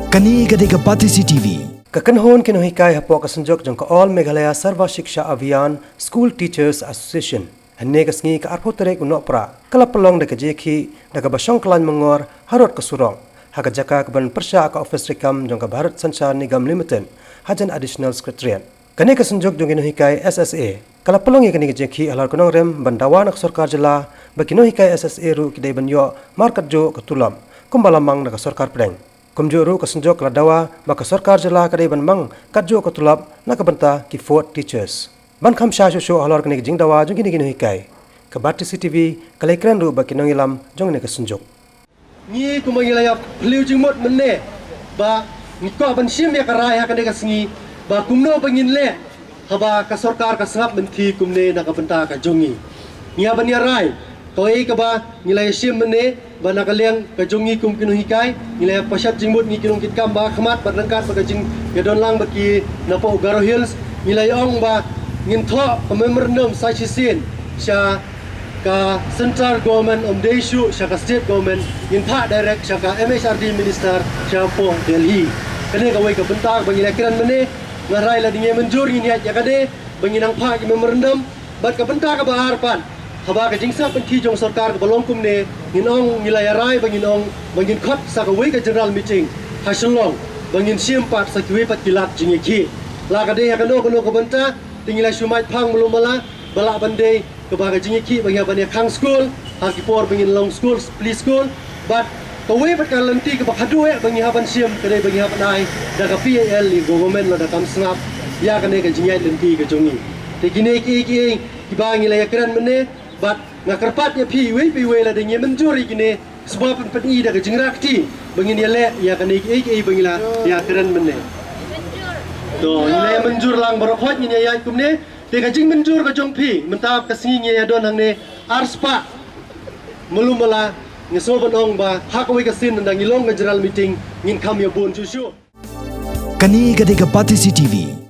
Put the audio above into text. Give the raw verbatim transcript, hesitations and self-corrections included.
Kane ka dei ka Batesi T V. Ka kynhun ki nonghikai hapoh ka synjuk jong ka All Meghalaya Sarva Shiksha Abhiyan School Teachers Association, hynne ka sngi ka arphew tarik u Nohprah, ka la pynlong da ka jingïakhih da kaba shong kyllaiñ myngor harud ka surok, ha ka jaka kaban pyrshah ka ophis treikam jong ka Bharat Sanchar Nigam Limited, hajan Additional Secretariat. Kane ka synjuk jong ki nonghikai S S A ka la pynlong ïa kane ka jingïakhih halor ka nongrim ban dawa na ka sorkar jylla ba ki nonghikai S S A ruh ki dei ban ïoh markatjuh ka tulop kumba la mang da ka sorkar pdeng. Kumjuh ruh ka synjuk ka la dawa ba ka sorkar jylla ka dei ban mang katjuh ka tulop na ka bynta ki fourth teachers. Ban kham shai shuh shuh halor kane ka jingdawa jong kine ki nonghikai, ka Batesi T V ka la ïakren ruh bad ki nongïalam jong kane ka synjuk. Ngi kumba ngi la ïa phylliew jingmut mynne ba ngi kwah ban shim ïa ka rai ha kane ka sngi ba kumno ba ngin leh haba ka sorkar ka sngap mynthi kumne na ka bynta ka jong ngi. Ngi hap ban ïa rai kawei kaba ngi la ïa shim mynne ba na ka liang ka jong ngi kum ki nonghikai, ngi la ïa pashat jingmut ngi ki nongkitkam ba khmat bad ryngkat bad ka jingïadon lang bad ki napoh Garo Hills, ngi la ïa ong ba ngin thoh ka memorandum sa shisien sha ka central government, ym dei shuh sha ka state government, ngin phah direct sha ka M H R D minister shapoh Delhi. Kane kawei ka bynta ba ngi la kren mynne. Nga rai lada ngi mynjur ngin ïaid ïa kane ba ngin nang phah ki memorandum. Bad ka bynta kaba ar pat, haba ka jingsngap mynthi jong sorkar kaba long kumne, ngin ong, ngi la ïa rai ba ngin ong ba ngin khot sa kawei ka general meeting ha Shillong ba ngin shim pat sa kiwei pat ki lad jingïakhih. La ka dei ha kano kano ka bynta, te ngi la shu mait phang malu mala ba lah ban dei kaba ka jingïakhih ba ngi hap ban ïa khang skul ha ki por ba ngin long skul, pre-school. Bad kawei pat ka lynti kaba khatduh eh ba ngi hap ban shim ka dei ba ngi hap ban ai da ka P A L ïa ka government lada kam sngap ïa kane ka jingïaid lynti ka jong ngi. Te kine kiei kiei kiba ngi la ïa kren mynne, bad nga kyrpad ïa phi iwei pa iwei lada ngi mynjur ïa kine, sngewbha pynpyni da ka jingrakhe ba ngin ïaleh ïa kane kiei kiei ba ngi la ïa kren mynne. To, ngi la ïa mynjur lang baroh khoit, ngin ïa ïaid kumne. Te ka jingmynjur ka jong phi mynta ka sngi ngi ïa don hangne arspah. Malu mala, ngi sngewbha ban ong ba ha kawei ka sien ynda ngi long ka general meeting ngin kham ïa bun shuh shuh. Kane ka dei ka Batesi T V.